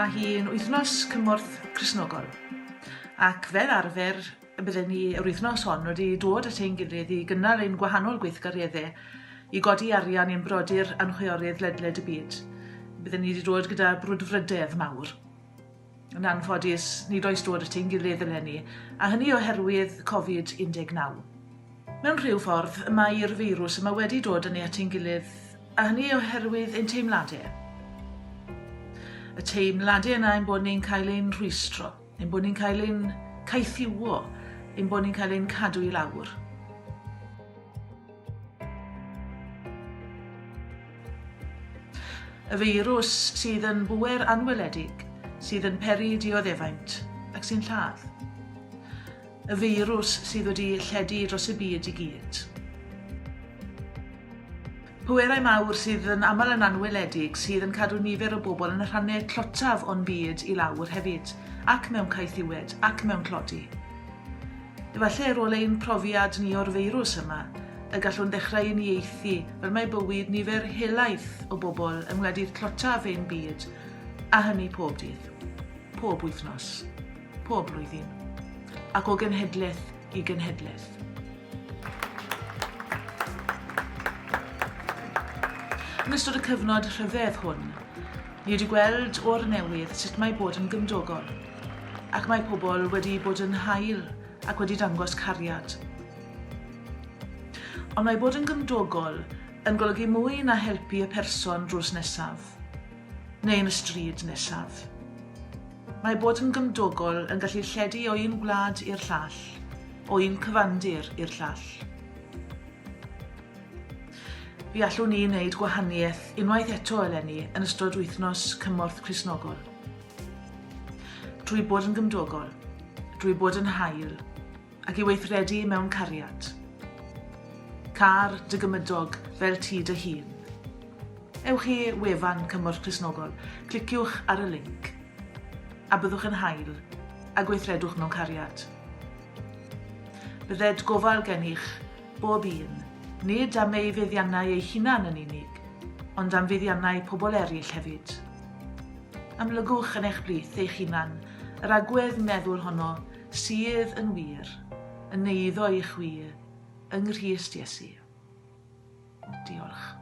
Mae hi'n wythnos cymorth Cristnogol. Ac fel arfer, y bydden ni yr wythnos hon wedi dod at ein gilydd i gynnal ein gwahanol gweithgareddau i godi arian i'n brodyr a'n chwiorydd ledled y byd. Bydden ni wedi dod gyda brwdfrydedd mawr. Yn anffodus, nid oes dod at ein gilydd eleni, a hynny oherwydd Covid-19. Mewn rhyw ffordd, y mae'r feirws yma wedi dod â ni at ein gilydd, a hynny oherwydd ein teimladau. Y teimladau yna ein bod ni'n cael ein rhwystro, ein bod ni'n cael ein caethiwo, ein bod ni'n cael ein cadw i lawr. Y feirws sydd yn bŵer anweledig, sydd yn peri dioddefaint ac sy'n lladd. Y feirws sydd wedi lledu dros y byd i gyd. Pwerau mawr sydd yn aml yn anweledig sydd yn cadw nifer o bobl yn y rhannau tlotaf o'n byd i lawr hefyd, ac mewn caethiwed, ac mewn tlodi. Efallai ar ôl ein profiad ni o'r feirws yma, y gallwn ddechrau uniaethu fel mae bywyd nifer helaeth o bobl yng ngwledydd tlotaf ein byd, a hynny pob dydd. Pob wythnos. Pob blwyddyn. Ac o genhedlaeth i genhedlaeth. Yn ystod y cyfnod rhyfedd hwn, ni wedi gweld o'r newydd sut mae bod yn gymdogol, ac mae pobl wedi bod yn hael ac wedi dangos cariad. Ond mae bod yn gymdogol yn golygu mwy na helpu y person drws nesaf, neu yn y stryd nesaf. Mae bod yn gymdogol yn gallu lledu o un gwlad i'r llall, o un cyfandir i'r llall. Fi allwn ni wneud gwahaniaeth unwaith eto eleni yn ystod wythnos Cymorth Cristnogol. Drwy bod yn gymdogol, drwy bod yn hael, ac i weithredu mewn cariad. Car dy gymydog fel ti dy hun. Ewch i wefan Cymorth Cristnogol, cliciwch ar y linc, a byddwch yn hael, a gweithredwch mewn cariad. Bydded gofal gennych, bob un, nid am ei fuddiannau ei hunan yn unig, ond am fuddiannau pobl eraill hefyd. Amlygwch yn eich plith eich hunan yr agwedd meddwl honno Sydd yn wir, yn eiddo i chwi yng Nghrist Iesu. Diolch.